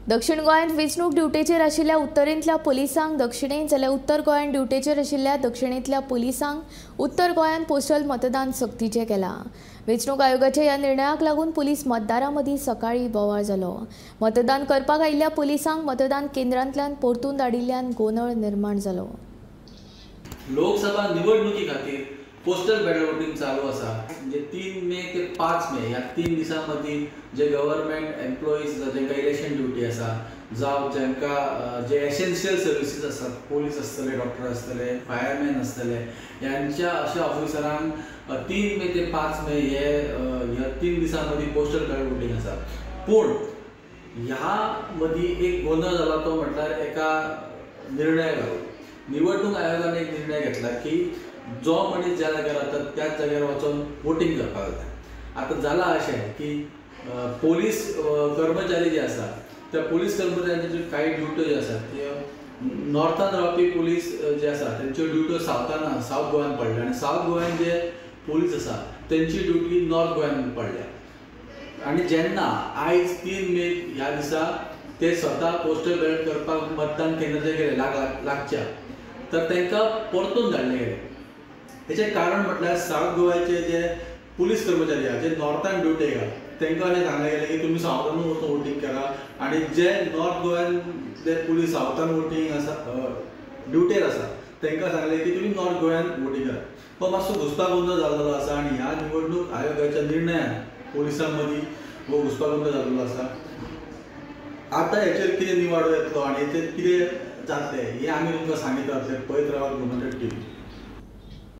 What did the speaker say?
दक्षिण गोंयांत वेंचणूक ड्युटेचेर आशिल्ल्या उत्तरेंतल्या पुलिसांक दक्षिणेंत जाल्यार उत्तर गोंयांत ड्युटेचेर आशिल्ल्या दक्षिणेंतल्या पुलिसांक उत्तर गोंयांत पोस्टल मतदान सक्तीचें केलां. वेंचणूक आयोगाच्या ह्या निर्णयाक लागून पुलीस मतदारां मदीं सकाळीं बोवाळ जालो. मतदान करपाक आयिल्ल्या पुलिसांक मतदान केंद्रांतल्यान परतून धाडिल्ल्यान गोंदळ निर्माण जालो. लोकसभा निवडणुकी खातीर पोस्टल बॅलेट वोटिंग चालू आसा. म्हणजे 3 मे ते 5 मे ह्या 3 दिसां मदीं जे गव्हर्मेंट एम्प्लॉईज आसा, जांकां इलेक्शन ड्युटी आसा, जावं जांकां जे एसेन्शियल सर्विसीस आसात, पोलीस आसतले, डॉक्टर आसतले, फायरमॅन आसतले, ह्यांच्या अशा ऑफिसरांक 3 मे ते 5 मे हे ह्या 3 दिसां मदीं पोस्टल बॅलेट वोटिंग आसा. पूण ह्या मदीं एक गोंदळ जाला तो म्हटल्यार एका निर्णयाक लागून निवडणूक आयोगान एक निर्णय घेतला की जो मनीस ज्या जाग्यार वता त्याच जाग्यार वचून वोटींग करपाक जाय. आतां जालां अशें की पोलीस कर्मचारी जे आसा त्या पोलीस कर्मचाऱ्यांच्यो कांय ड्युट्यो ज्यो आसात त्यो नॉर्थान रावपी पोलीस जे आसा तेंच्यो ड्युट्यो सावथान सावथ गोव्यान पडल्या आनी सावथ गोव्यान जे पोलीस आसा तेंची ड्युटी नॉर्थ गोव्यान पडल्या. आनी जेन्ना आयज 3 मे ह्या दिसा ते स्वता पोस्टल बॅलेट करपाक मतदान केंद्राचेर गेले लागच्या तर तांकां परतून धाडले गेले. हेचें कारण म्हटल्यार सावथ गोव्याचे जे पुलीस कर्मचारी आहा जे नॉर्थान ड्युटेक आहा तांकां अशें सांगलें गेलें की तुमी सावथानूच वचून वोटींग करा आनी जे नॉर्थ गोव्यान जे पुलीस सावथान वोटींग आसा ड्युटेर आसा तांकां सांगलें की तुमी नॉर्थ गोव्यान वोटींग करा. हो मातसो घुस्पागोंदळ जाल्लो आसा आनी ह्या निवडणूक आयोगाच्या निर्णयान पुलिसां मदीं हो घुस्पागोंदळ जाल्लो आसा. आतां हेचेर कितें निवाडो येतलो आनी हेचेर कितें जातलें हें आमी तुमकां सांगीत रावतले. पळयत रावात गोमंतक टीव्ही.